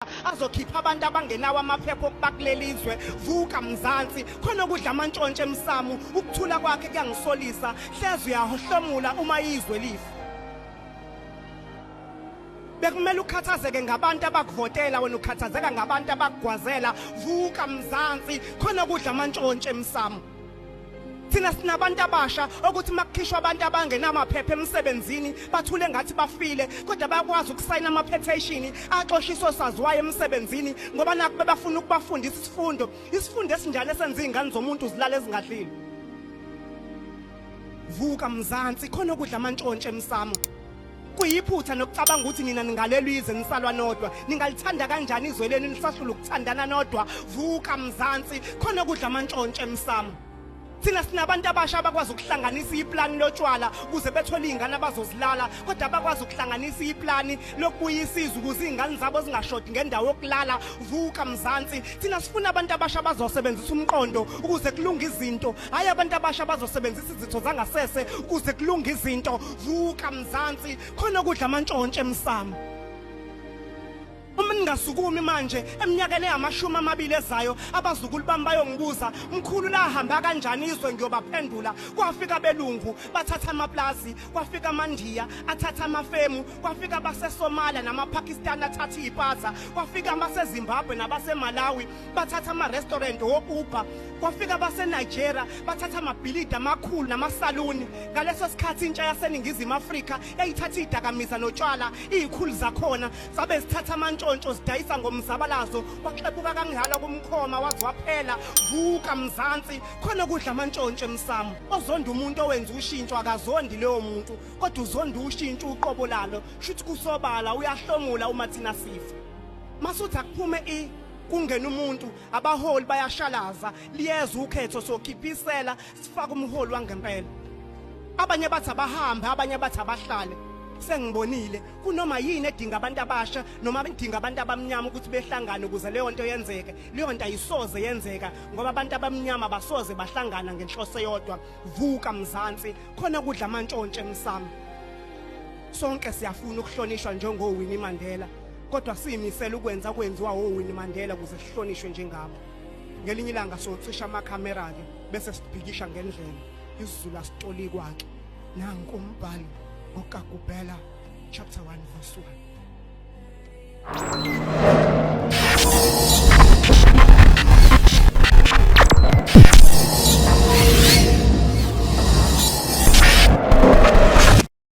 Azokhipha abantu abangenawo amaphepha okuba kuleli zwe. Vuka Mzansi, khona okudla amantshontsho emsamo. Ukuthula kwakhe kuyangisolisa, hleze uyahlomula uma izwe lifa. Bekumele ukhathazeke ngabantu abakuvotela, wena ukhathazeka ngabantu abakugwazela. Vuka Mzansi, khona okudla amantshontsho emsamo. Thina sinabantu abasha okuthi makukhishwa abantu abangenamaphepha emsebenzini bathule ngathi bafile, kodwa bayakwazi ukusayina ama-petition axosha osaziwayo emsebenzini ngoba nakhu bebafuna ukubafundisa isifundo. Isifundo esinjani esenza iy'ngane zomuntu zilale zingadlile? Vuka Mzansi, khona okudla amantshontsho emsamo. Kuyiphutha nokucabanga ukuthi nina ningalelwa izwe nisalwa nodwa. Ningalithanda kanjani izwe lenu nisahlula ukuthandana nodwa? Vuka Mzansi, khona okudla amantshontsho emsamo. Thina sinabantu abasha abakwazi ukuhlanganisa iplani lotshwala ukuze bethole iy'ngane abazozilala, kodwa abakwazi ukuhlanganisa iplani lokubuyisa izwe ukuze iy'ngane zabo zingashodi ngendawo yokulala. Vuka Mzansi, thina sifuna abantu abasha abazosebenzisa umqondo ukuze kulunge izinto, hhayi abantu abasha abazosebenzisa izitho zangasese ukuze kulunge izinto. Vuka Mzansi, khona okudla amantshontsho emsamo. Uma ningasukumi manje, eminyakeni engamashumi amabili ezayo, abazukulu bami bayongibuza, "Mkhulu, lahamba kanjani izwe?" Ngiyobaphendula, kwafika abelungu bathatha amaplazi, kwafika amaNdiya athatha amafemu, kwafika abaseSomalia namaPakistan athatha iy'paza, kwafika abaseZimbabwe nabaseMalawi bathatha ama-restaurant wo-Uber, kwafika abaseNigeria bathatha amabhilidi amakhulu namasaluni. Ngaleso sikhathi intsha yaseNingizimu Afrika yayithatha iy'dakamizwa notshwala, iy'khulu zakhona zabe zithatha amantshontsho zidayisa ngomzabalazo. Kwaxebuka kangihala kumkhoma waze waphela. Vuka Mzansi, khona kudla amantshontsho emsamo. Ozonda umuntu owenza ushintsho akazondi leyo muntu, kodwa uzonda ushintsho uqobo lalo. Shuthi kusobala uyahlomula uma thina sifa. Masuthi akuphume i kungena umuntu, abaholi bayashalaza. Liyeza ukhetho, sokhiphisela sifake umholi wangempela. Abanye bathi abahambe, abanye bathi abahlale. Sengibonile kunoma yini edinga abantu abasha noma edinga abantu abamnyama ukuthi behlangane ukuze leyo nto yenzeke, leyo nto ayisoze yenzeka ngoba abantu abamnyama basoze bahlangana ngenhloso eyodwa. Vuka Mzansi, khona kudla amantshontsho emsamo. Sonke siyafuna ukuhlonishwa njengoWinnie Mandela, kodwa siyimisela ukwenza kwenziwa oWinnie Mandela ukuze sihlonishwe njengabo. Ngelinye ilanga socisha amakhamera-ke bese sibhikisha ngendlela. IsiZulu asitolikwa-ke. Nanku umbhalo ngoKagubhela chapter 1 verse 1.